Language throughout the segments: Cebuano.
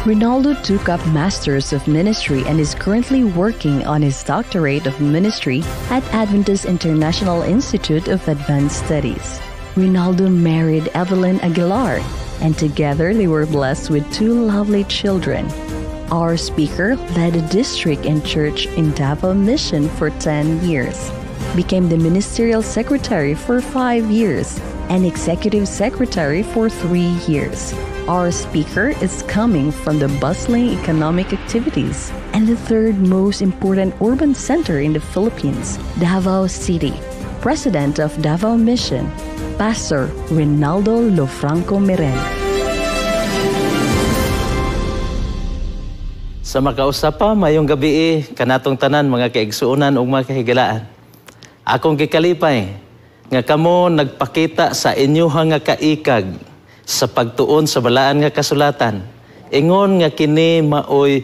Ronaldo took up Masters of Ministry and is currently working on his Doctorate of Ministry at Adventist International Institute of Advanced Studies. Ronaldo married Evelyn Aguilar, and together they were blessed with two lovely children. Our speaker led a district and church in Davao Mission for 10 years, became the ministerial secretary for 5 years, and executive secretary for 3 years. Our speaker is coming from the bustling economic activities and the third most important urban center in the Philippines, Davao City. President of Davao Mission, Pastor Rinaldo Lofranco Meren. Sa makausap pa, mayong gabi kanatong tanan mga kaigsuonan ug mga kahigalaan. Akong gikalipay nga kamo nagpakita sa inyuhang nga kaikag sa pagtuon sa balaan nga kasulatan. Ingon nga kini maoy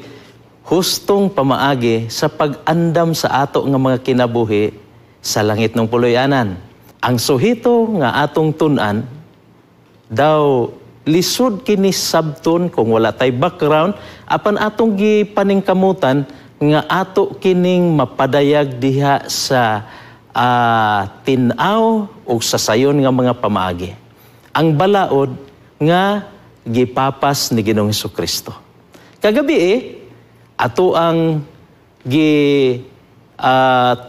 hustong pamaagi sa pag-andam sa ato nga mga kinabuhi sa langit ng puloy-anan. Ang suhito nga atong tun-an daw lisod kini sabton kung wala tay background, apan atong gipaningkamutan nga ato kining mapadayag diha sa tin-aw o sa sayon nga mga pamaagi. Ang balaod nga gipapas ni Ginoong Hesukristo. Kagabi ato ang gi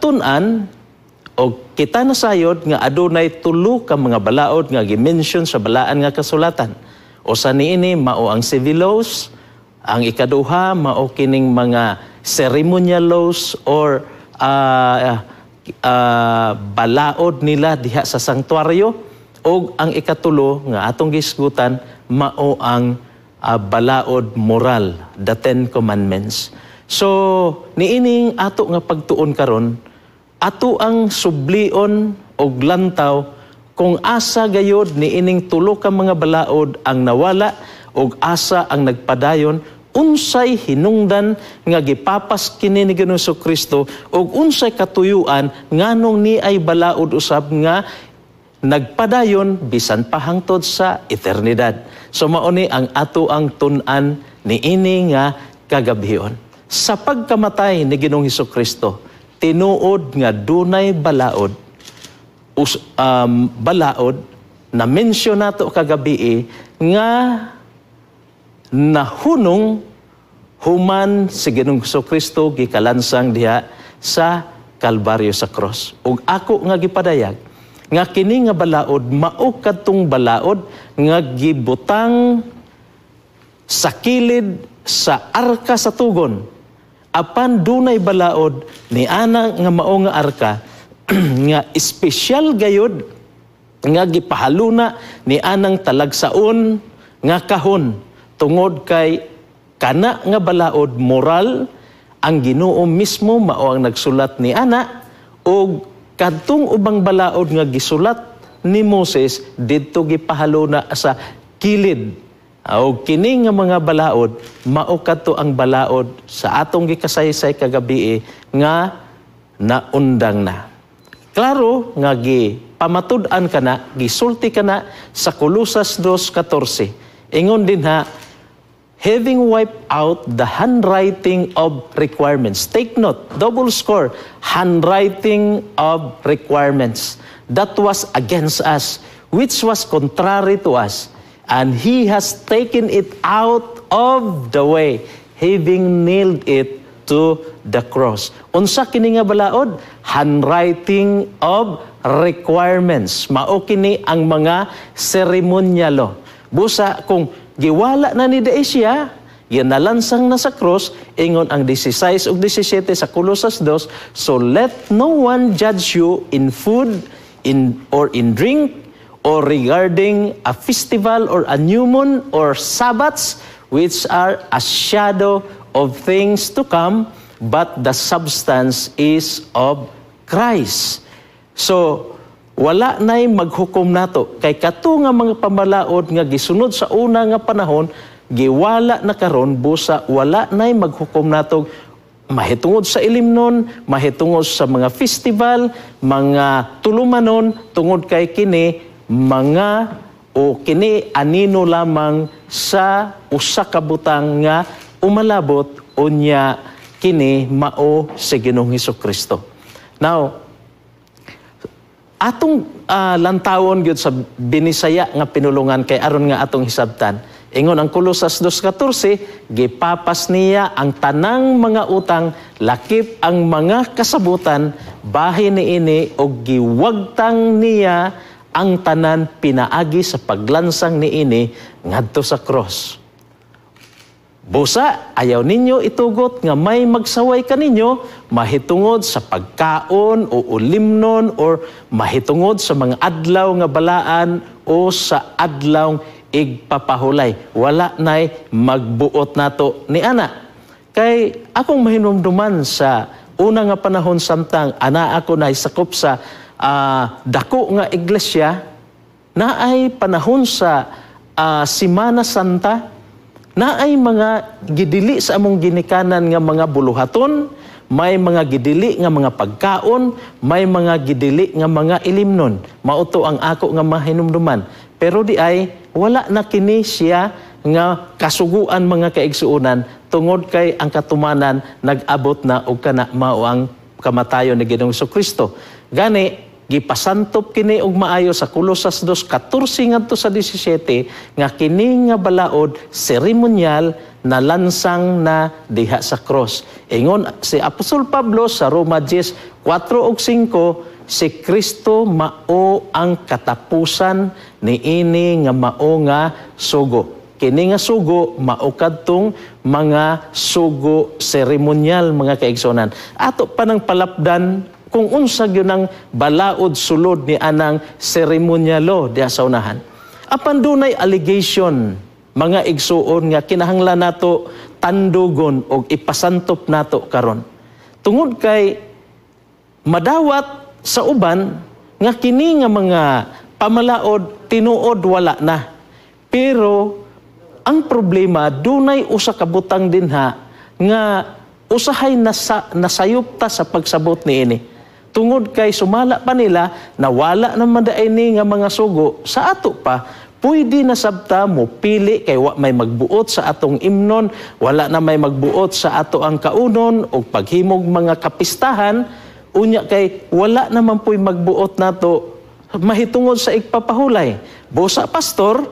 tun-an o kita nasayod nga adunay tulo ka mga balaod nga gi-mention sa balaan nga kasulatan. O sa niini mao ang civil laws, ang ikaduha mao kining mga ceremonial laws or balaod nila diha sa sanktuaryo, og ang ikatulo nga atong gisgutan mao ang balaod moral, the Ten Commandments. So niining ato nga pagtuon karon, ato ang sublion og lantaw kung asa gayod niining tulo ka mga balaod ang nawala og asa ang nagpadayon, unsay hinungdan nga gipapas kini ni Ginoong Kristo og unsay katuyuan nganong ni ay balaod usab nga nagpadayon bisan pa hangtod sa eternidad. So mao ni ang ato ang tun-an niini nga kagabhion. Sa pagkamatay ni Ginoong Hesukristo, tinuod nga dunay balaod, balaod na mensyon nato kagabi nga nahunong human si Ginoong Hesukristo gikalansang diha sa Kalbaryo sa cross. Ug ako nga gipadayag nga kini nga balaod mao kadtong balaod nga gibutang sa kilid sa arka sa tugon. Apan dunay balaod ni ana nga mao nga arka nga espesyal gayod nga gipahaluna ni anang talagsaon nga kahon, tungod kay kana nga balaod moral ang Ginoo mismo mao ang nagsulat ni ana, og kadtong ubang balaod nga gisulat ni Moses didto gipahaluna sa kilid. Og kini nga mga balaod mao kadto ang balaod sa atong gikasaysay kagabi nga naundang na. Klaro nga gipamatud-an kana, gisulti kana sa Kolosas 2:14. Ingon din ha, having wiped out the handwriting of requirements. Take note, double score, handwriting of requirements that was against us, which was contrary to us, and He has taken it out of the way, having nailed it to the cross. Unsa kini nga balaod? Handwriting of requirements. Mao kini ang mga seremonyalo. Busa kung giwala na ni siya, ginalansang na sa cross, ingon ang 16 ug 17 sa Kolosas 2, so let no one judge you in food in or in drink or regarding a festival or a new moon or Sabbaths, which are a shadow of things to come, but the substance is of Christ. So, wala na'y maghukom nato. Kay kato nga mga pamalaod nga gisunod sa una nga panahon, giwala na karon, busa wala na'y maghukom nato mahitungod sa ilimnon, mahitungod sa mga festival, mga tulumanon, tungod kay kini mga o kini anino lamang sa usa ka butang nga umalabot, unya kini mao si Ginoong Kristo. Now, atong lantawon gyud sa Binisaya nga pinulungan kay aron nga atong hisabtan. Ingon ang Kolosas 2:14, gipapas niya ang tanang mga utang, lakip ang mga kasabutan, bahin niini og giwagtang niya ang tanan pinaagi sa paglansang niini ngadto sa cross. Busa, ayaw ninyo itugot nga may magsaway kaninyo mahitungod sa pagkaon o ulimnon or mahitungod sa mga adlaw nga balaan o sa adlaw igpapahulay. Wala nay magbuot nato ni ana. Kay akong mahinumduman sa una nga panahon samtang ana ako na sakop sa dako nga iglesia, na ay panahon sa Simana Santa, na ay mga gidili sa among ginikanan nga mga buluhaton, may mga gidili nga mga pagkaon, may mga gidili nga mga ilimnon. Mao to ang ako nga mahinumduman. Pero di ay wala na kini siya nga kasuguan, mga kaigsuonan, tungod kay ang katumanan nag-abot na og kana mao ang kamatayon ni Ginoong Kristo. Gani gipasantop kini og maayo sa Kolosas 2:14 ngadto sa 17 nga kini nga balaod seremonyal na lansang na diha sa cross. Ingon si Apostol Pablo sa Roma 10:4 ug 5, si Kristo mao ang katapusan niini nga mao nga sugo. Kini nga sugo mao kadtong mga sugo seremonyal, mga kaigsuonan. Ato pa nang palapdan kung unsa gyud ang balaod sulod ni anang seremonyalo diha sa unahan. Apan dunay allegation, mga igsuon, nga kinahanglan nato tandugon og ipasantop nato karon. Tungod kay madawat sa uban nga kini nga mga pamalaod tinuod wala na. Pero ang problema, dunay usa ka butang dinha nga usahay nasayop ta sa pagsabot niini. Tungod kay sumala pa nila nawala naman daay ni nga mga sugo sa ato pa, pwede na sabta mo pili kay wa may magbuot sa atong imnon, wala na may magbuot sa ato ang kaunon o paghimog mga kapistahan, unya kay wala naman puy magbuot nato mahitungod sa igpapahulay. Busa, pastor,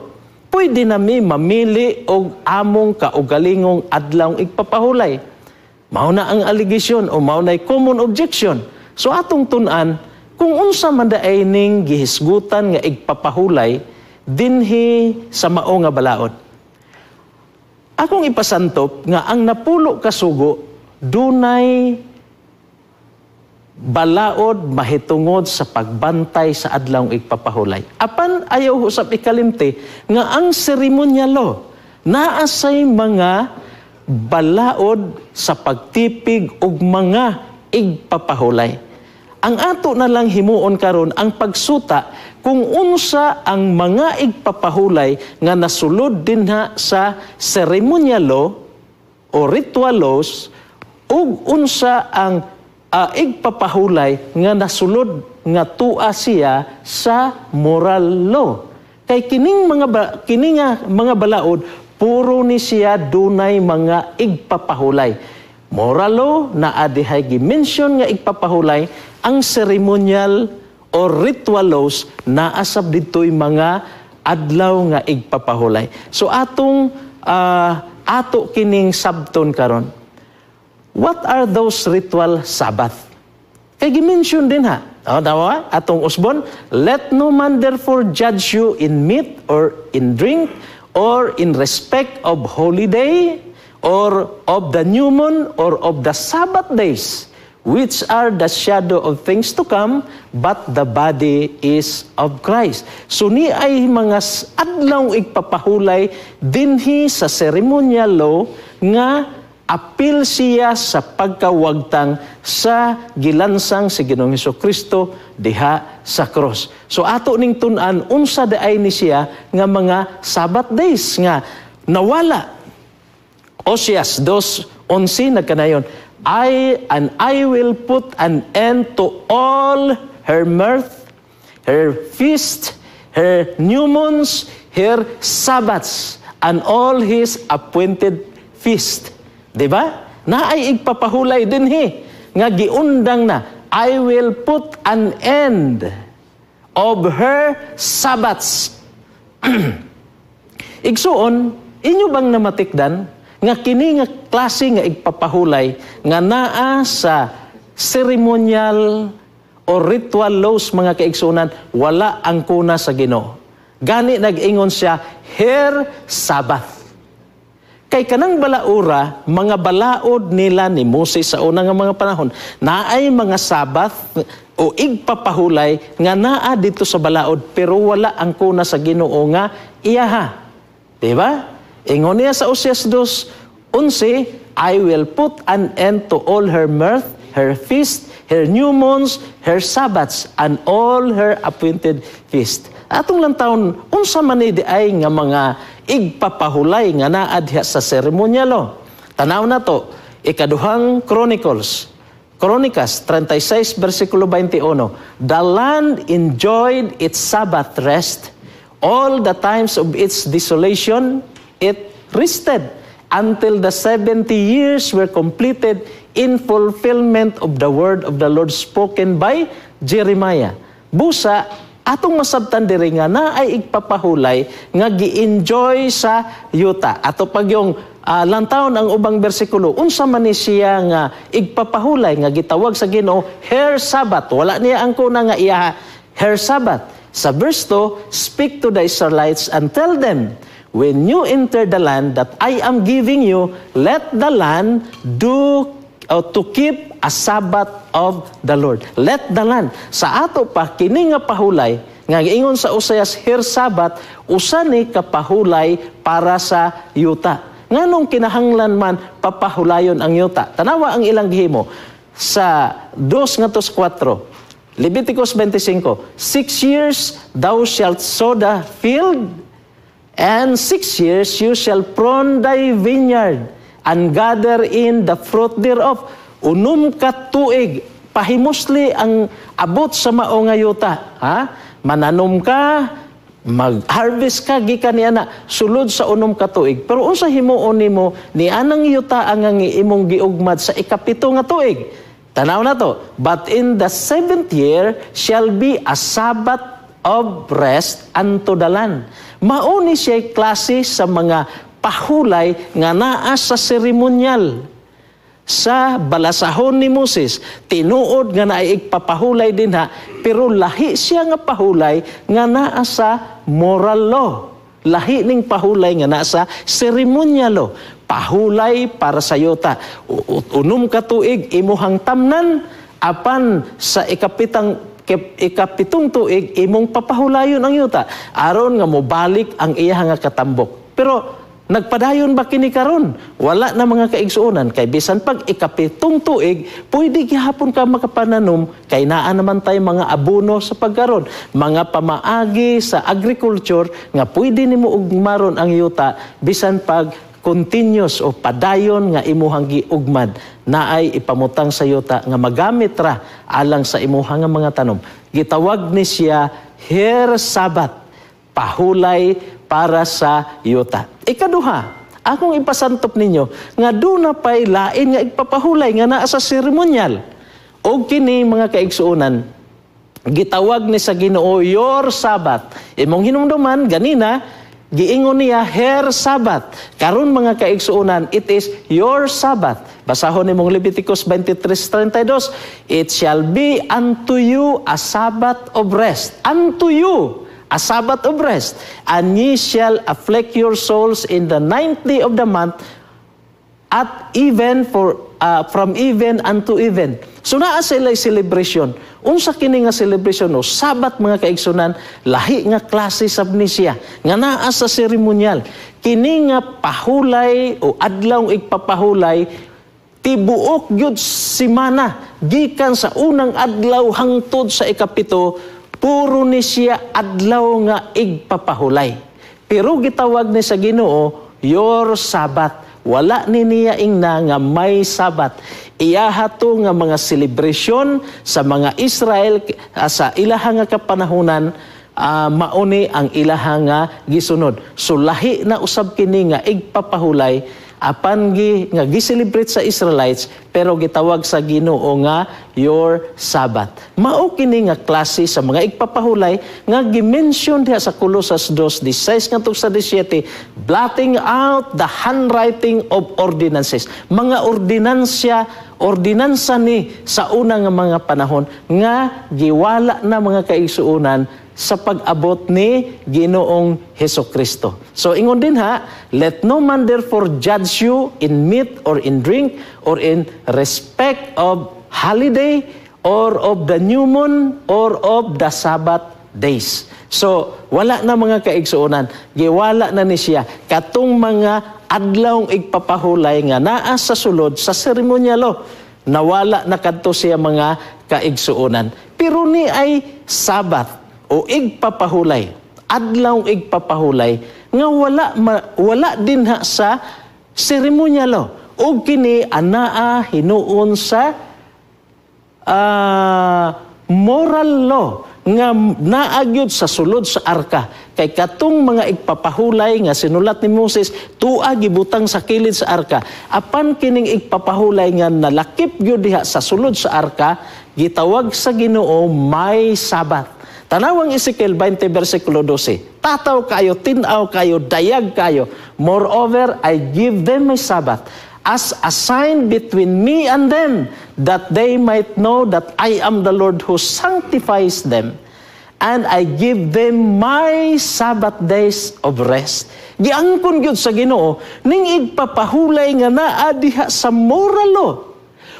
pwede na mi mamili og among kaugalingong adlaw igpapahulay. Mao na ang allegation o mao na common objection. So atong tun-an kung unsa man daay ning gihisgutan nga igpapahulay dinhi sa mao nga balaod. Akong ipasantop nga ang 10 ka sugo dunay balaod mahitungod sa pagbantay sa adlaw igpapahulay. Apan ayaw usab ikalimti nga ang seremonyalo naasay mga balaod sa pagtipig og mga igpapahulay. Ang ato na lang himuon karon ang pagsuta kung unsa ang mga igpapahulay nga nasulod dinha sa seremonyalo o ritual laws ug unsa ang igpapahulay nga nasulod nga tua siya sa moral law. Kay kining nga mga balaod puro ni siya dunay mga igpapahulay. Moral law naa dihay gi-mention nga igpapahulay, ang ceremonial or ritual laws naasab dito'y mga adlaw nga igpapahulay. So atong ato kining sabton karon. What are those ritual Sabbath? Kay gi-mention din ha. O, tawa, atong usbon, "Let no man therefore judge you in meat or in drink or in respect of holiday or of the new moon or of the Sabbath days, which are the shadow of things to come, but the body is of Christ." So ni ay mga adlaw igpapahulay dinhi sa ceremonial law nga apil siya sa pagkawagtang sa gilansang si Ginoong Kristo diha sa cross. So ato ning tun-an unsa daay ni siya nga mga Sabbath days nga nawala. Oseas 2:11 nagkanayon, "I will put an end to all her mirth, her feast, her new moons, her Sabbaths and all his appointed feast. Di ba? Naay igpapahulay dinhi nga giundang na, "I will put an end of her Sabbaths." Igsuon, inyo bang namatikdan nga kini nga klase nga igpapahulay nga naa sa ceremonial o ritual laws, mga kaigsunan, wala ang kuna sa Ginoo? Gani nag-ingon siya, "Her Sabbath." Kay kanang balaura, mga balaod nila ni Moses sa unang nga mga panahon, naay mga Sabbath o igpapahulay nga naa dito sa balaod, pero wala ang kuna sa Ginoo nga iyaha. Diba? Ingon niya sa Oseas 2:11, "I will put an end to all her mirth, her feast, her new moons, her Sabbaths, and all her appointed feast." Atong lang taon, unsa man ni ay nga mga igpapahulay nga naa diha sa seremonyalo? Tanaw na to, Ikaduhang Chronicles, Crónicas 36 versikulo 21. "The land enjoyed its Sabbath rest. All the times of its desolation, it rested until the 70 years were completed in fulfillment of the word of the Lord spoken by Jeremiah." Busa, atong masabtan diri nga naay igpapahulay nga gi-enjoy sa yuta. Ato pag yung lantawon ang ubang bersikulo, unsa man ni siya nga igpapahulay nga gitawag sa Ginoo "her Sabbath"? Wala niya ang kuna nga iya "her Sabbath." Sa verse 2, "Speak to the Israelites and tell them, when you enter the land that I am giving you, let the land do to keep a Sabbath of the Lord." Let the land. Sa ato pa, kini nga pahulay, nga giingon sa Oseas, "her Sabbath," usa ni kapahulay para sa yuta. Nganong kinahanglan man papahulayon ang yuta? Tanawa ang ilang gihimo. Sa 2 ngadto sa 4, Leviticus 25, "6 years thou shalt sow the field, and 6 years you shall prune thy vineyard, and gather in the fruit thereof." 6 ka tuig, pahimusli ang abot sa mao nga yuta. Ha? Mananom ka, mag-harvest ka gikan niya na sulod sa 6 ka tuig. Pero unsa himuon nimo ni anang yuta ang imong giugmad sa 7 nga tuig? Tanaw na to. "But in the seventh year shall be a Sabbath of rest unto the land." Mao ni siya klase sa mga pahulay nga naa sa seremonyal sa balasahon ni Moses. Tinuod nga naay igpapahulay dinha, pero lahi siya nga pahulay nga naa sa moral law. Lahi ning pahulay nga naa sa seremonyal law. Pahulay para sa yuta. 6 ka tuig imuhang tamnan, apan sa 7 tuig imong papahulayon ang yuta aron nga mobalik ang iya nga katambok. Pero nagpadayon ba kini karon? Wala na, mga kaigsuonan, kay bisan pag 7 tuig, pwede gihapon ka makapananom kay naa naman tay mga abono sa pagkaron, mga pamaagi sa agriculture nga pwede nimo ugmaron ang yuta bisan pag continuous o padayon nga imuhang giugmad, naay ipamutang sa yuta nga magamit ra alang sa imuhang nga mga tanom. Gitawag ni siya "her Sabbath," pahulay para sa yuta. Ikaduha, akong ipasantop ninyo nga duna pay lain nga igpapahulay nga naa sa seremonyal. Og kini, mga kaigsuonan, gitawag ni sa Ginoo "your Sabbath." Imong hinumduman ganina, giingon niya "her Sabbath." Karon, mga kaigsuonan, it is "your Sabbath." Basahon nimong Leviticus 23:32, "It shall be unto you a Sabbath of rest." Unto you a Sabbath of rest, "and ye shall afflict your souls in the ninth day of the month, at even for from even unto even." So naa sila celebration. Unsa kini nga celebration o Sabbath, mga kaigsunan? Lahi nga klase sab ni siya nga naa sa seremonyal. Kini nga pahulay o adlaw igpapahulay, tibuok gyud simana, gikan sa unang adlaw hangtod sa 7, puro ni siya adlaw nga igpapahulay. Pero gitawag ni sa Ginoo "your Sabbath." Wala ni niya ingna nga may Sabbath. Iyaha to nga mga selebrasyon sa mga Israel sa ilaha nga kapanahunan. Mauni ang ilaha nga gisunod. So lahi na usab kini nga igpapahulay apan gi nga gi-celebrate sa Israelites, pero gitawag sa Ginoo nga your Sabbath. Mao kini nga klase sa mga igpapahulay nga gi-mention diha sa Colosas 2:16 ngadto sa 17, blotting out the handwriting of ordinances. Mga ordinansya, ordinansa ni sa una nga mga panahon nga giwala na, mga kaigsuonan, sa pag-abot ni Ginoong Heso Kristo. So ingon din ha, "Let no man therefore judge you in meat or in drink or in respect of holiday or of the new moon or of the Sabbath days." So wala na, mga kaigsuonan, giwala na ni siya katong mga adlawng igpapahulay nga naa sa sulod sa seremonyalo. Nawala na kadto siya, mga kaigsuonan. Pero ni ay Sabbath o igpapahulay, adlaw igpapahulay nga wala din ha sa seremonyalo. Og kini anaa hinuon sa moral law nga naa gyud sa sulod sa arka, kay katong mga igpapahulay nga sinulat ni Moses tua gibutang sa kilid sa arka. Apan kining igpapahulay nga nalakip gyud diha sa sulod sa arka, gitawag sa Ginoo "my Sabbath". Tanawang Ezekiel 20 versikulo 12. Tataw kayo, tinaw kayo, dayag kayo. "Moreover, I give them my Sabbath as a sign between me and them, that they might know that I am the Lord who sanctifies them. And I give them my Sabbath days of rest." Giangkon gyud sa Ginoo ning igpapahulay nga naa diha sa moral law.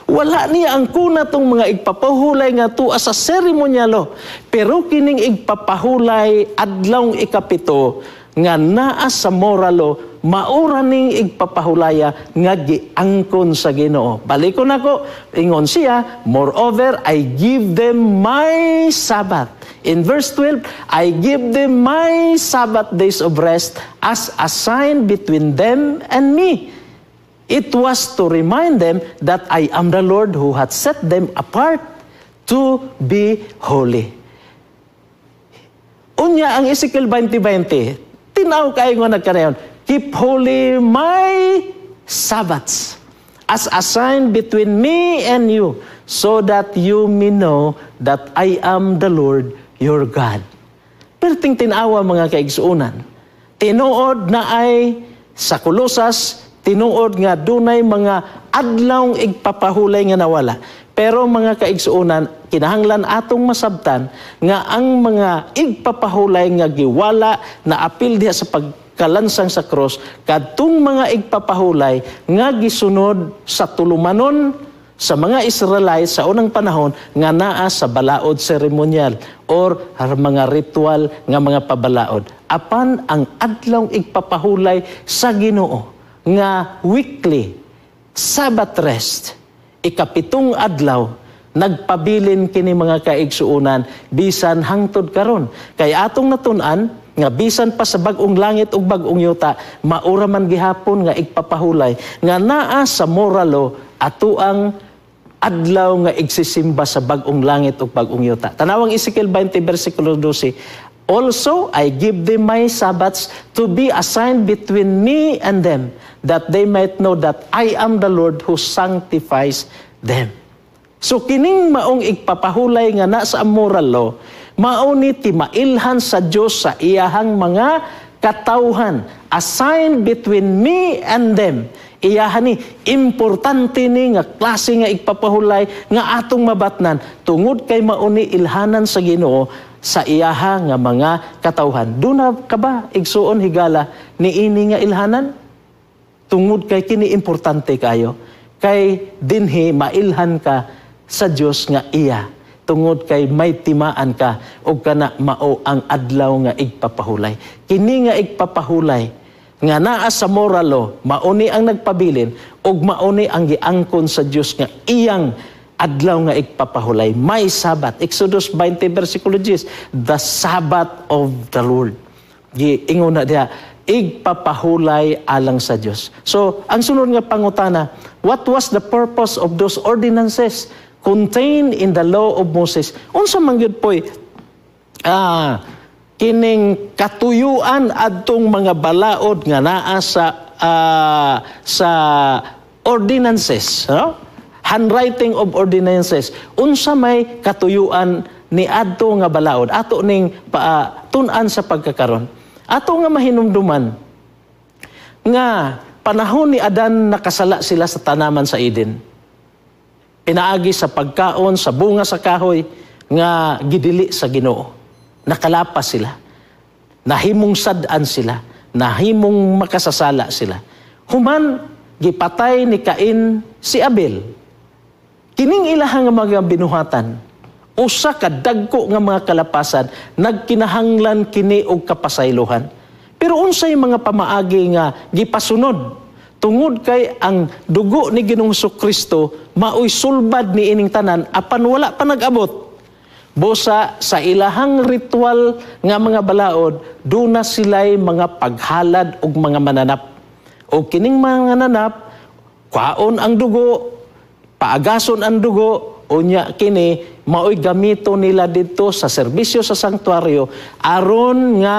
Wala niya ang kuna tong mga igpapahulay nga tuwa sa seremonyalo. Pero kining igpapahulay adlawng ikapito nga naa sa moral law, maura ning igpapahulaya nga giangkon sa Ginoo. Balikon nako, ingon siya, "Moreover, I give them my Sabbath." In verse 12, "I give them my Sabbath days of rest as a sign between them and me. It was to remind them that I am the Lord who had set them apart to be holy." Unya ang Ezekiel 20:20, tinaw kayo nga nagkanayon, "Keep holy my Sabbaths as a sign between me and you, so that you may know that I am the Lord your God." Perting tinawa, mga kaigsuunan. Tinuod na ay sa Kolosas, tinuod nga dunay mga adlawng igpapahulay nga nawala. Pero mga kaigsuonan, kinahanglan atong masabtan nga ang mga igpapahulay nga giwala na apil diha sa pagkalansang sa cross, kadtong mga igpapahulay nga gisunod sa tulumanon sa mga Israelites sa unang panahon nga naa sa balaod seremonyal or mga ritual nga mga pabalaod. Apan ang adlawng igpapahulay sa Ginoo nga weekly Sabbath rest, ikapitong adlaw, nagpabilin kini, mga kaigsuonan, bisan hangtod karon, kay atong natun-an nga bisan pa sa bag-ong langit ug bag-ong yuta, maura man gihapon nga igpapahulay nga naa sa moral law atuang adlaw nga igsisimba sa bag-ong langit ug bag-ong yuta. Tanawang Ezekiel 20 versikulo 12. "Also, I give them my Sabbaths to be a sign between me and them, that they might know that I am the Lord who sanctifies them." So kining maong igpapahulay nga na sa moral law, mao ni timailhan sa Dios sa iyahang mga katawhan, a sign between me and them. Iyahan ni importante ni nga klase nga igpapahulay nga atong mabatnan tungod kay mauni ilhanan sa Ginoo sa iyaha nga mga katawhan. Duna ka ba, igsuon, higala ni ini nga ilhanan? Tungod kay kini importante kayo. Kay dinhi mailhan ka sa Dios nga iya tungod kay may timaan ka og kana mao ang adlaw nga igpapahulay. Kini nga igpapahulay nga naa sa moral law, mauni ang nagpabilin ug mauni ang giangkon sa Dios nga iyang adlaw nga igpapahulay. My Sabbath. Exodus 20 versikulo 10, the Sabbath of the Lord. Giingon na diha, igpapahulay alang sa Dios. So, ang sunod nga pangutana, what was the purpose of those ordinances contained in the law of Moses? Unsa man gyud poy Kining katuyuan adtong mga balaod nga naa sa ordinances, no? Handwriting of ordinances. Unsa may katuyuan ni adto nga balaod? Ato ning tun-an sa pagkakaron. Ato nga mahinumduman nga panahon ni Adan, nakasala sila sa tanaman sa Eden. Pinaagi sa pagkaon sa bunga sa kahoy nga gidili sa Ginoo. Nakalapas sila. Nahimong sad-an sila. Nahimong makasasala sila. Human, gipatay ni Cain si Abel. Kining ilahang nga mga binuhatan, usa ka dagko nga mga kalapasan, nagkinahanglan kini og kapasaylohan. Pero unsay mga pamaagi nga gipasunod? Tungod kay ang dugo ni Ginoong Kristo maoy sulbad ni ining tanan, apan wala pa nag-abot. Busa sa ilahang ritual nga mga balaod, duna sila'y mga paghalad og mga mananap. O kining mga mananap, kwaon ang dugo, paagason ang dugo, unya kini maoy gamito nila didto sa serbisyo sa sanktuaryo aron nga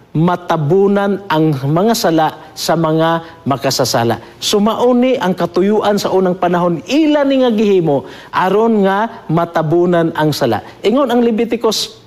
matabunan ang mga sala sa mga makasasala. Sumauni ang katuyuan sa unang panahon, ila ni nga gihimo aron nga matabunan ang sala. Ingon ang Leviticus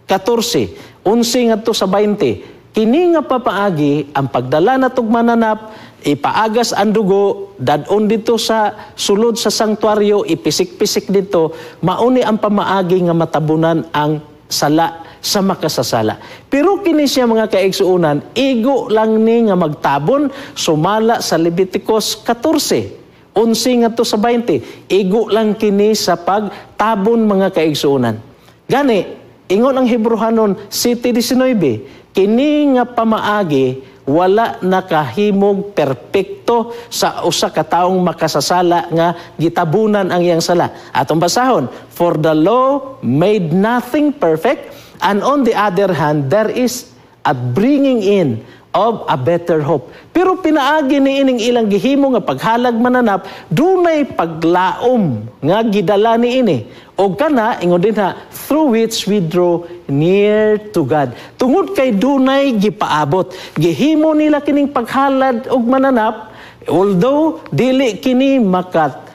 14, 11 ngadto sa 20, kini nga papaagi ang pagdala na mananap, ipaagas ang dugo, dadon dito sa sulod sa sanktuaryo, ipisik-pisik dito, mauni ang pamaagi nga matabunan ang sala sa makasasala. Pero kini siya, mga kaigsuonan, igo lang ni nga magtabon sumala sa Leviticus 14, 11 ngadto sa 20. Igo lang kini sa pagtabon, mga kaigsuonan. Gani, ingon ang Hebreohanon 7:19, kini nga pamaagi wala nakahimog perpekto sa usa ka taong makasasala nga gitabunan ang iyang sala. Atong basahon, "For the law made nothing perfect, and on the other hand, there is a bringing in of a better hope." Pero pinaagi ni ining ilang gihimo nga paghalag mananap, dunay paglaom nga gidala ni ini. O kana, ingon din ha, "through which we draw near to God." Tungod kay dunay gipaabot. Gihimo nila kining paghalad og mananap, although dili kini makat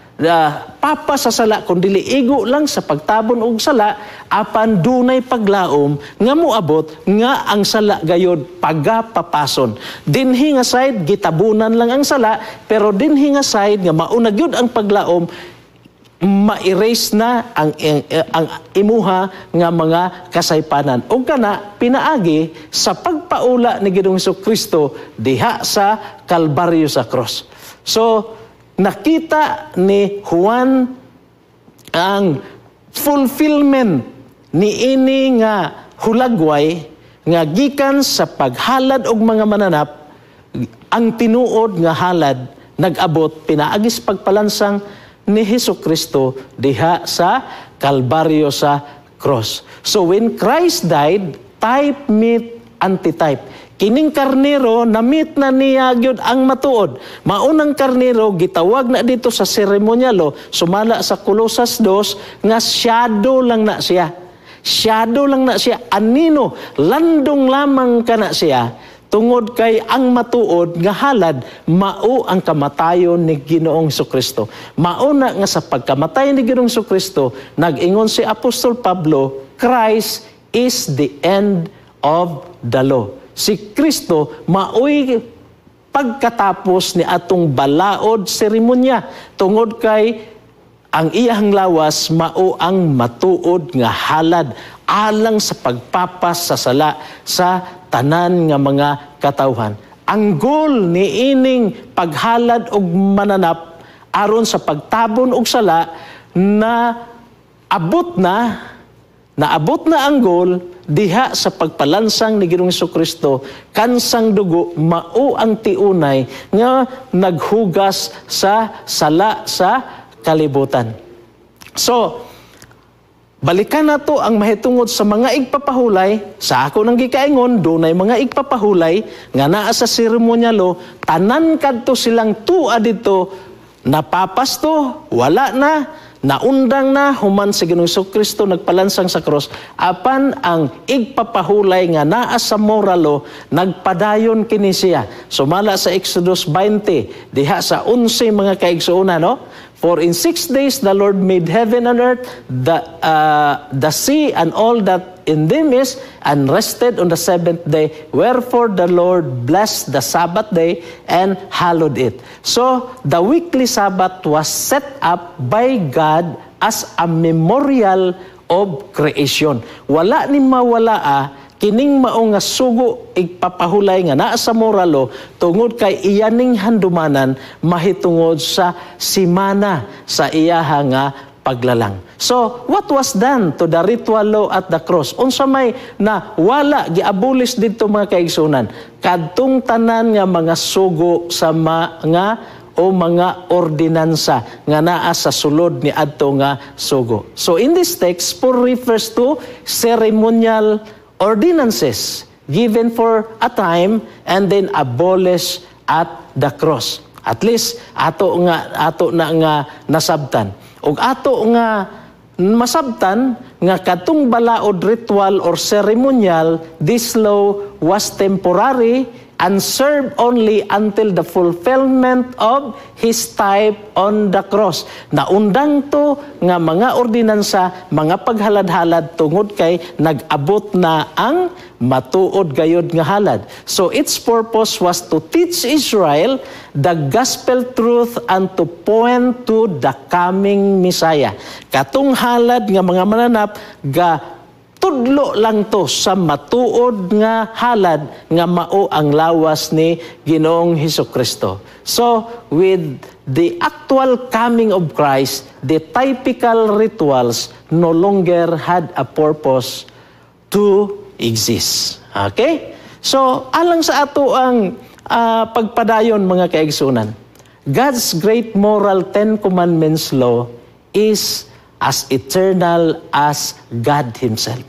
papa sa sala kung dili igo lang sa pagtabon og sala, apan dunay paglaom nga moabot nga ang sala gayod pagapapason. Dinhi nga side, gitabunan lang ang sala, pero dinhi nga side nga mauna gyud ang paglaom, ma-erase na ang imuha nga mga kasaypanan. Ug kana pinaagi sa pagpaula ni Ginoong Kristo diha sa Kalbaryo, sa cross. So nakita ni Juan ang fulfillment ni ini nga hulagway nga gikan sa paghalad og mga mananap, ang tinuod nga halad nag-abot pinaagis pagpalansang ni Hesus Kristo diha sa Kalbaryo, sa cross. So when Christ died, type meet antitype. Kining karnero, na-meet na niya gyud ang matuod. Maunang karnero gitawag na dito sa seremonyalo sumala sa Kolosas 2 nga shadow lang na siya. Shadow lang na siya, anino, landong lamang kana siya tungod kay ang matuod nga halad mao ang kamatayon ni Ginoong Kristo. Mao na nga sa pagkamatay ni Ginoong Kristo, nag-ingon si Apostol Pablo, "Christ is the end of the law." Si Kristo maoy pagkatapos ni atong balaod seremonya tungod kay ang iyang lawas mao ang matuod nga halad alang sa pagpapas sa sala sa tanan nga mga katawhan. Ang goal ni ining paghalad og mananap aron sa pagtabon og sala na abot na, naabot na ang goal diha sa pagpalansang ni Ginoong Kristo. Kansang dugo mao ang tiunay nga naghugas sa sala sa kalibutan. So, balikan nato ang mahitungod sa mga igpapahulay. Sa ako nang gikaingon, dunay mga igpapahulay nga naa sa seremonyalo, tanan kadto silang tua dito napapasto, wala na. Naundang na human si Ginoong Kristo nagpalansang sa cross, apan ang igpapahulay nga naa sa moral law nagpadayon kini siya. Sumala sa Exodus 20 diha sa 11, mga kaigsuonan, no? "For in 6 days the Lord made heaven and earth, the sea and all that in them is, and rested on the seventh day. Wherefore the Lord blessed the Sabbath day and hallowed it." So, the weekly Sabbath was set up by God as a memorial of creation. Wala ni mawala kining mao nga sugo igpapahulay nga naa sa moral law tungod kay iyaning handumanan mahitungod sa simana sa iyaha nga paglalang. So, what was done to the ritual law at the cross? Unsa may na wala giabulis didto, mga kaigsunan? Kadtong tanan nga mga sugo sa mga o mga ordinansa nga naa sa sulod ni adto nga sugo. So in this text, for refers to ceremonial ordinances given for a time and then abolished at the cross. At least ato na nga nasabtan. Ug ato nga masabtan nga katong balaod, ritual or ceremonial, this law was temporary and served only until the fulfillment of his type on the cross. Naundang to nga mga ordinansa, mga paghalad-halad tungod kay nag-abot na ang matuod gayod nga halad. So its purpose was to teach Israel the gospel truth and to point to the coming Messiah. Katong halad nga mga mananap ga tudlo lang to sa matuod nga halad nga mao ang lawas ni Ginoong Hesus Kristo. So, with the actual coming of Christ, the typical rituals no longer had a purpose to exist. Okay? So, alang sa ato ang pagpadayon, mga kaigsunan, God's great moral Ten Commandments law is as eternal as God Himself.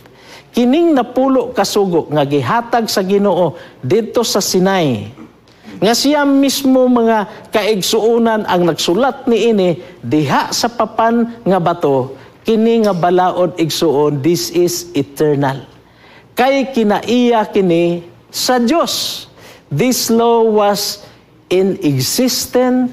Kining napulo kasugo nga gihatag sa Ginoo didto sa Sinai, nga siya mismo, mga kaigsuonan, ang nagsulat niini diha sa papan nga bato, kini nga balaod, igsuon, this is eternal. Kay kinaiya kini sa Dios. This law was in existence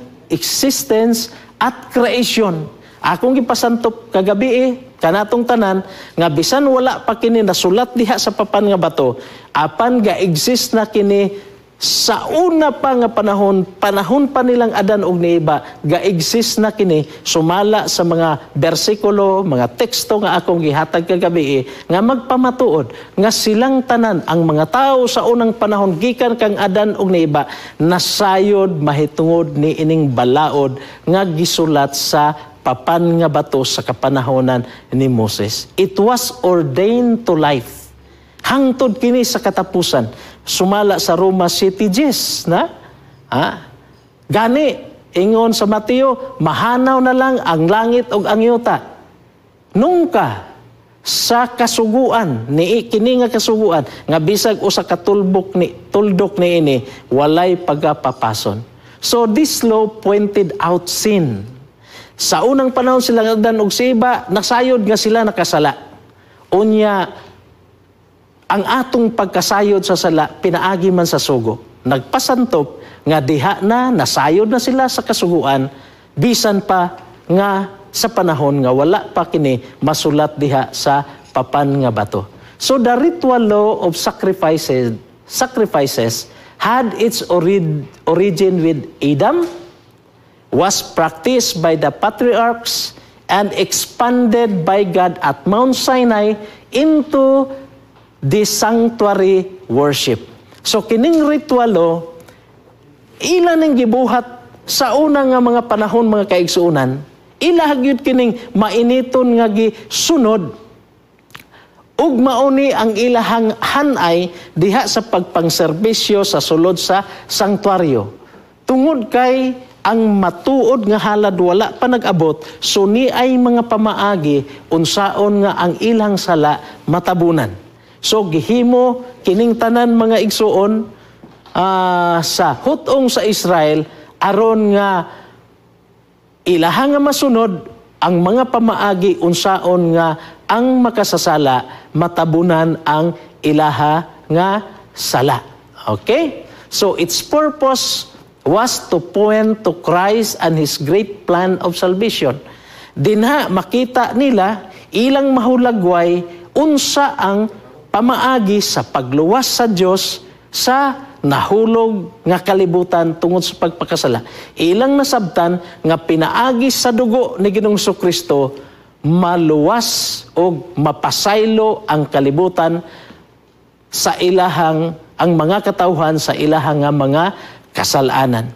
at creation. Akong gipasantop kagabi kanatong tanan nga bisan wala pa kini nasulat diha sa papan nga bato, apan ga-exist na kini sa una pa nga panahon, panahon pa nilang Adan ug ni Eva, ga-exist na kini sumala sa mga bersikulo, mga teksto nga akong gihatag kagabi nga magpamatuod nga silang tanan, ang mga tao sa unang panahon gikan kang Adan ug ni Eva, nasayod mahitungod ni ining balaod nga gisulat sa papan nga bato sa kapanahonan ni Moses. It was ordained to life. Hangtod kini sa katapusan. Sumala sa Roma 7:10 na? Ha? Gani, ingon sa Mateo, mahanaw na lang ang langit ug ang yuta. Nungka sa kasuguan ni kini nga kasuguan nga bisag usa ka tulbok ni tuldok ni ini walay pagapapason. So this law pointed out sin. Sa unang panahon sila Adan ug si Eva, nasayod nga sila nakasala. Unya ang atong pagkasayod sa sala pinaagi man sa sugo. Nagpasantop nga diha na nasayod na sila sa kasuguan bisan pa nga sa panahon nga wala pa kini masulat diha sa papan nga bato. So the ritual law of sacrifices had its origin with Adam, was practiced by the patriarchs, and expanded by God at Mount Sinai into the sanctuary worship. So kining ritual law, ila ning gibuhat sa una nga mga panahon, mga kaigsuonan, ila gyud kining mainiton nga gisunod ug mauni ang ilahang hanay diha sa pagpangserbisyo sa sulod sa sanktuaryo. Tungod kay ang matuod nga halad wala pa nag-abot, so ni ay mga pamaagi unsaon nga ang ilang sala matabunan. So gihimo kining tanan, mga igsuon, sa hutong sa Israel aron nga ilaha nga masunod ang mga pamaagi unsaon nga ang makasasala matabunan ang ilaha nga sala. Okay? So its purpose was to point to Christ and His great plan of salvation. Dinha makita nila, ilang mahulagway unsa ang pamaagi sa pagluwas sa Dios sa nahulog nga kalibutan tungod sa pagpakasala. Ilang nasabtan nga pinaagi sa dugo ni Ginoong Kristo maluwas o mapasaylo ang kalibutan sa ilahang ang mga katawhan sa ilahang nga mga kasalanan.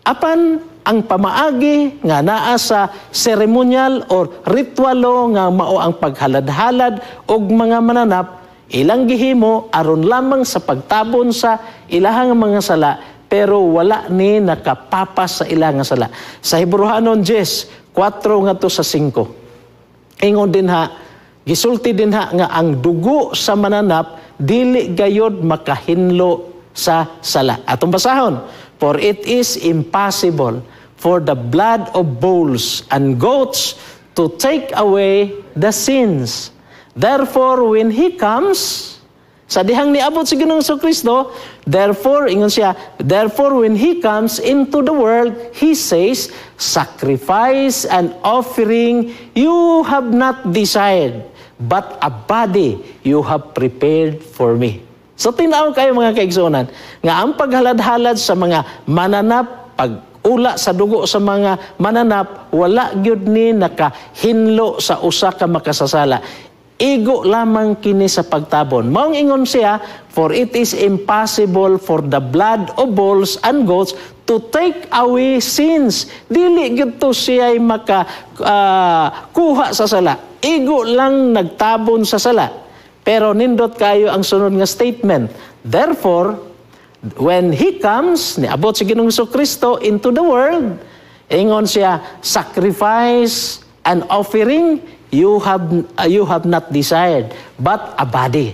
Apan ang pamaagi nga naa sa seremonyal or ritualo nga mao ang paghalad-halad og mga mananap, ilang gihimo aron lamang sa pagtabon sa ilahang mga sala, pero wala ni nakapapas sa ilang nga sala. Sa Hebreohanon 10, 4 ngadto sa 5. Ingon dinha, gisulti dinha nga ang dugo sa mananap dili gayod makahinlo sa sala. Atong basahon. "For it is impossible for the blood of bulls and goats to take away the sins. Therefore, when He comes," sa dihang niabot si Ginoong Kristo, therefore, ingon siya, "therefore when He comes into the world, He says, 'Sacrifice and offering you have not desired, but a body you have prepared for me.'" So tinaw kayo, mga kaigsunan, nga ang paghalad-halad sa mga mananap, pag ula sa dugo sa mga mananap, wala gyud ni nakahinlo sa usa ka makasasala. Igo lamang kini sa pagtabon. Maong ingon siya, "For it is impossible for the blood of bulls and goats to take away sins." Dili gyud to siya maka kuha sa sala. Igo lang nagtabon sa sala. Pero nindot kayo ang sunod nga statement. "Therefore, when He comes," niabot si Ginoong Kristo into the world, ingon siya, "sacrifice and offering you have not desired, but a body."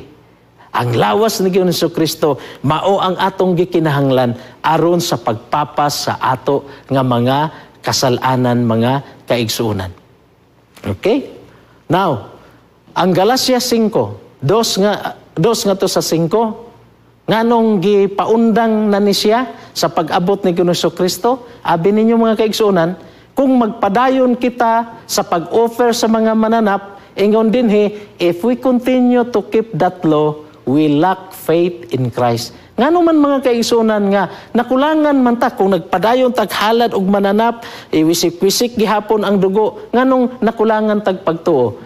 Ang lawas ni Ginoong Kristo mao ang atong gikinahanglan aron sa pagpapas sa ato nga mga kasalanan, mga kaigsuonan. Okay? Now, ang Galacia 5, dos ngadto sa 5, nganong gipaundang na ni siya sa pag-abot ni Ginoong Kristo? Abi ninyo, mga kaigsuonan, kung magpadayon kita sa pag-offer sa mga mananap, ingon dinhi, if we continue to keep that law, we lack faith in Christ. Ngano man, mga kaigsuonan, nga nakulangan man ta kung nagpadayon tag halad og mananap, iwisik-wisik gihapon ang dugo, nganong nakulangan tag pagtuo?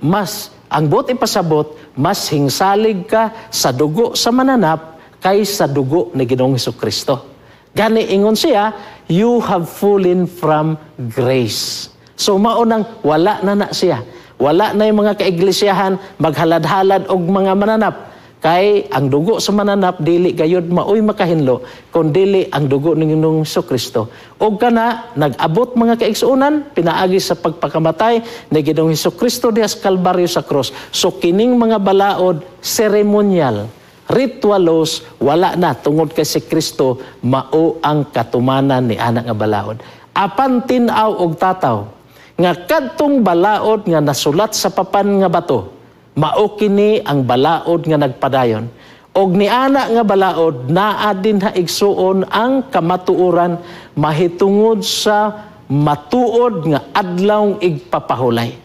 Mas ang buot ipasabot, mas hingsalig ka sa dugo sa mananap kaysa dugo ni Ginoong Kristo. Gani ingon siya, "You have fallen from grace." So mao nang wala na na siya. Wala na yung mga kaiglesiyahan maghalad-halad og mga mananap. Kay ang dugo sa mananap dili gayud maoy makahinlo kun dili ang dugo ni Ginoong Kristo. Og kana nag-abot, mga kaigsuonan, pinaagi sa pagpakamatay ni Ginoong Kristo diha sa Kalbaryo sa cross. So kining mga balaod, ceremonial, ritualos, wala na tungod kay si Kristo mao ang katumanan ni ana nga balaod. Apan tin-aw og tataw nga kadtong balaod nga nasulat sa papan nga bato, mao kini ang balaod nga nagpadayon. Og niana nga balaod naa dinha, igsuon, ang kamatuoran mahitungod sa matuod nga adlawng igpapahulay.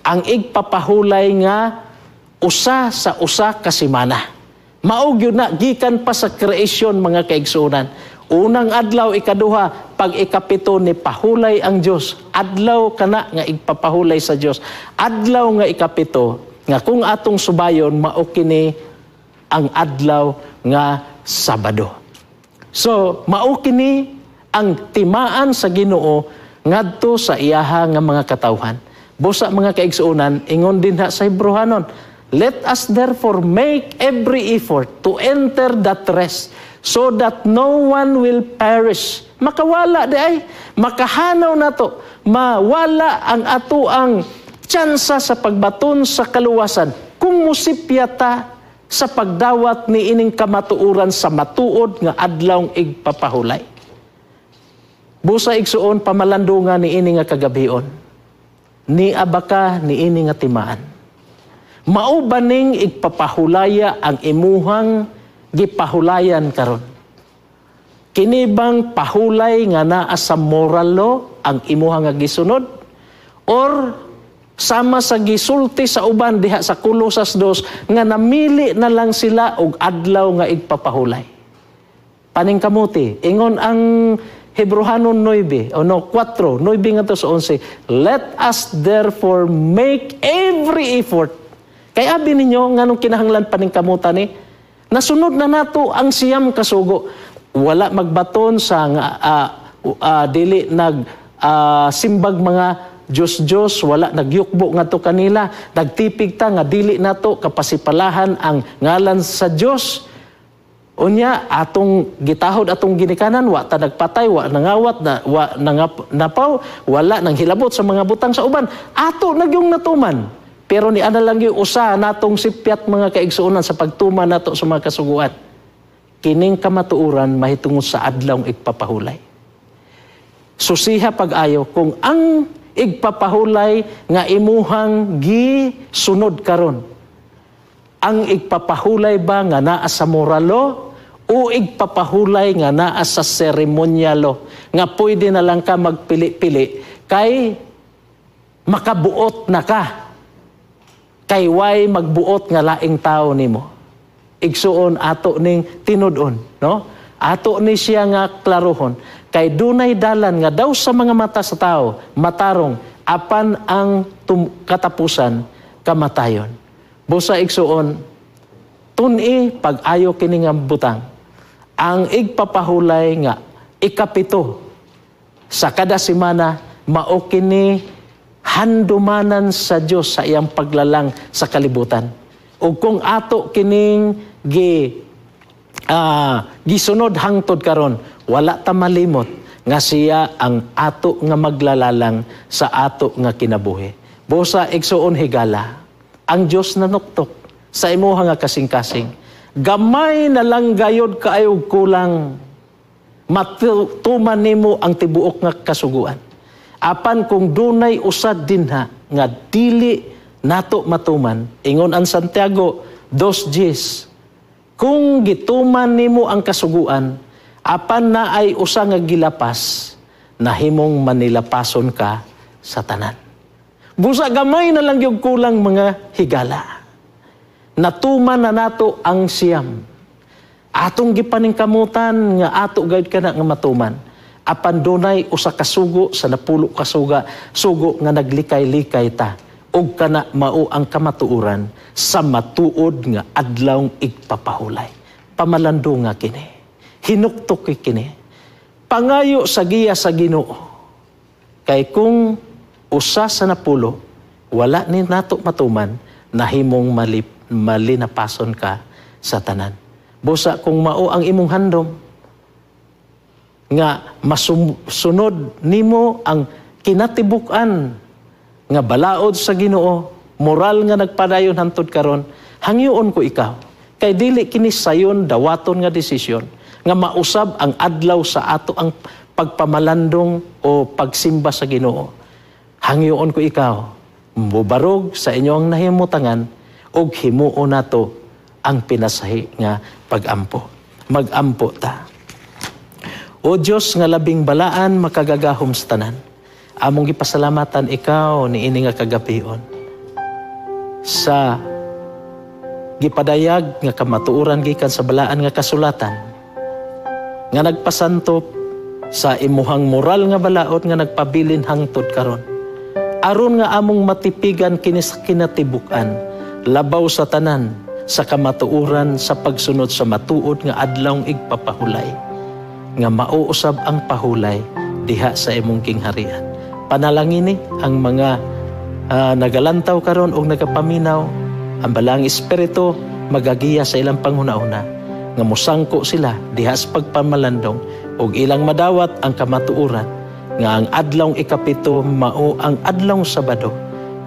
Ang igpapahulay nga usa sa usa ka semana. Mao gyud na gikan pa sa creation, mga kaigsuonan. Unang adlaw, ikaduha, pag ikapito ni pahulay ang Dios. Adlaw kana nga igpapahulay sa Dios. Adlaw nga ikapito nga kung atong subayon, mao kini ang adlaw nga Sabado. So, mao kini ang timaan sa Ginoo ngadto sa iyaha nga mga katawhan. Busa, mga kaigsuonan, ingon dinha sa Hebreohanon, "Let us therefore make every effort to enter that rest so that no one will perish." Makawala di ay, makahanaw nato, mawala ang ato ang tsansa sa pagbaton sa kaluwasan kung musipya ta sa pagdawat ni ining kamatuoran sa matuod nga adlawng igpapahulay. Busa, igsuon, pamalandungan ni ini nga kagabion. Ni abaka niini nga timaan? Mao ba ning igpapahulaya ang imuhang gipahulayan karon? Kini bang pahulay nga naa sa moral law ang imuha nga gisunod? Or sama sa gisulti sa uban diha sa Kolosas 2 nga namili na lang sila og adlaw nga igpapahulay? Paningkamuti, ingon ang Hebrohanon 9, o no, 4, 9 ngadto sa 11, "Let us therefore make every effort." Kay abi ninyo, nganong kinahanglan paningkamutan ni? Nasunod na nato ang 9 ka sugo. Wala magbaton sa nga, dili nag simbag mga Diyos-Diyos, wala nagyukbo ngadto kanila, nagtipig ta nga dili nato kapasipalahan ang ngalan sa Diyos. Unya atong gitahod atong ginikanan, wa ta nagpatay, wa nangawat, na, wa napaw, wala nang hilabot sa mga butang sa uban. Ato na gyung natuman. Pero ni ana lang yung usa natong sipyat, mga kaigsuonan, sa pagtuman nato sa mga kasuguan. Kining kamatuoran mahitungod sa adlawng igpapahulay. Susiha pag-ayo kung ang igpapahulay nga imuhang gisunod karon, ang igpapahulay ba nga naa sa moral law o igpapahulay nga naa sa seremonyalo nga pwede na lang ka magpili-pili kay makabuot na ka, kay way magbuot nga laing tao nimo? Igsuon, ato ning tinud-on, no? Ato ni siya nga klarohon kay dunay dalan nga daw sa mga mata sa tao matarong, apan ang katapusan kamatayon. Busa igsuon, tun-i pag-ayo kini nga butang. Ang igpapahulay nga 7 sa kada semana mao kini handumanan sa Dios sa iyang paglalang sa kalibutan. Ug kung ato kining gisunod hangtod karon, wala ta malimot nga siya ang ato nga maglalalang sa ato nga kinabuhi. Busa igsuon, higala, ang Dios nanuktok sa imuha nga kasing-kasing. Gamay na lang gayod kaayo kulang matuman nimo ang tibuok nga kasuguan. Apan kung dunay usad dinha nga dili nato matuman, ingon ang Santiago 2:10, kung gituman nimo ang kasuguan, apan na ay usa nga gilapas, nahimong manilapason ka sa tanan. Busa gamay na lang yung kulang, mga higala. Natuman na nato ang 9. Atong gipaningkamutan nga ato gayud kana nga matuman. Apan dunay usa ka sugo sa 10 ka sugo nga naglikay-likay ta. Ug kana mao ang kamatuoran sa matuod nga adlawng igpapahulay. Pamalandunga kini. Hinuktok kini. Pangayo sa giya sa Ginoo. Kay kung usa sa 10 wala ni nato matuman, nahimong malinapason ka sa tanan. Busa kung mao ang imong handom nga masunod nimo ang kinatibuk-an nga balaod sa Ginoo, moral nga nagpadayon hantod karon, hangyoon ko ikaw. Kay dili kini sayon dawaton nga desisyon nga mausab ang adlaw sa ato ang pagpamalandong o pagsimba sa Ginoo. Hangyoon ko ikaw, mubarog sa inyong nahimutangan og himuon nato ang pinasahi nga pagampo. Magampo ta. O Dios nga labing balaan, makagagahom sa tanan, among gipasalamatan ikaw niini nga kagabion sa gipadayag nga kamatuoran gikan sa balaan nga kasulatan nga nagpasantop sa imuhang moral nga balaod nga nagpabilin hangtod karon, aron nga among matipigan kini sa kinatibuk-an, labaw sa tanan sa kamatuoran sa pagsunod sa matuod nga adlawng igpapahulay, nga mauusab ang pahulay diha sa imong kingharian. Panalangini ang mga nagalantaw karon og nagapaminaw, ang Balaang Espiritu magagiya sa ilang panghuna-una nga musangko sila diha sa pagpamalandong og ilang madawat ang kamatuoran nga ang adlawng 7 mao ang adlawng Sabado,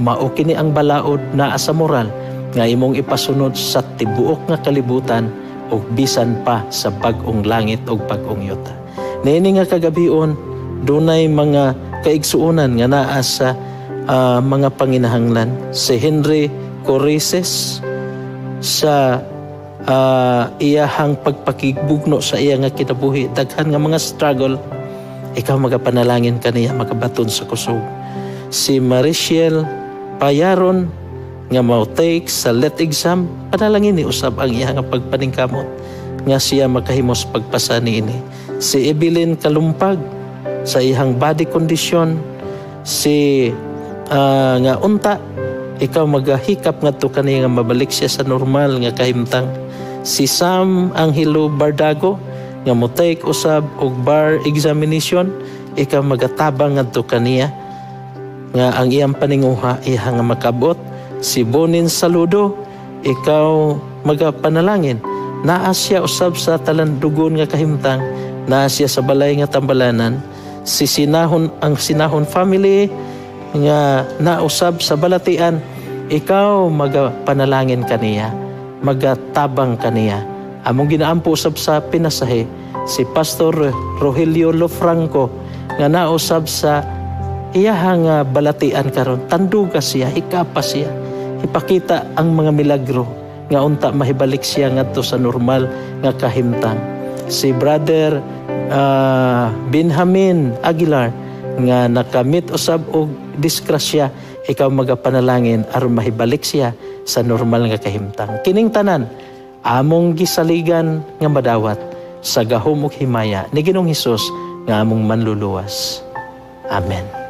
mao kini ang balaod naa sa moral nga imong ipasunod sa tibuok nga kalibutan ug bisan pa sa bag-ong langit ug bag-ong yuta. Niini nga kagabion, dunay mga kaigsuonan nga naa sa mga panginahanglan. Si Henry Corises sa iyahang pagpakibugno sa iya nga kinabuhi, daghan nga mga struggle, ikaw magapanalangin kaniya makabaton sa kusog. Si Mariciel Payaron nga mo-take sa LET exam, panalangin ni usab ang iya nga pagpaningkamot nga siya makahimos pagpasa niini. Si Evelyn Kalumpag sa iyang body condition, si nga unta ikaw magahikap ngadto kaniya nga mabalik siya sa normal nga kahimtang. Si Sam Angelo Bardago nga mo-take usab og bar examination, ikaw magatabang ngadto kaniya nga ang iyang paninguha iya nga makabot. Si Bonin Saludo, ikaw magapanalangin. Naa siya usab sa talandugon nga kahimtang, naa siya sa balay nga tambalanan. Si Sinahon, ang Sinahon family nga nausab sa balatian, ikaw magapanalangin kaniya, magatabang kaniya. Among ginaampo usab sa pinasahe si Pastor Rogelio Lofranco nga nausab sa iyahang balatian karon. Tanduga siya, hikapa siya, ipakita ang mga milagro nga unta mahibalik siya ngadto sa normal nga kahimtang. Si Brother Benjamin Aguilar nga nakamit usab og disgrasya, ikaw magapanalangin aron mahibalik siya sa normal nga kahimtang. Kining tanan among gisaligan nga madawat sa gahom ug himaya ni Ginoong Hesus nga among manluluwas. Amen.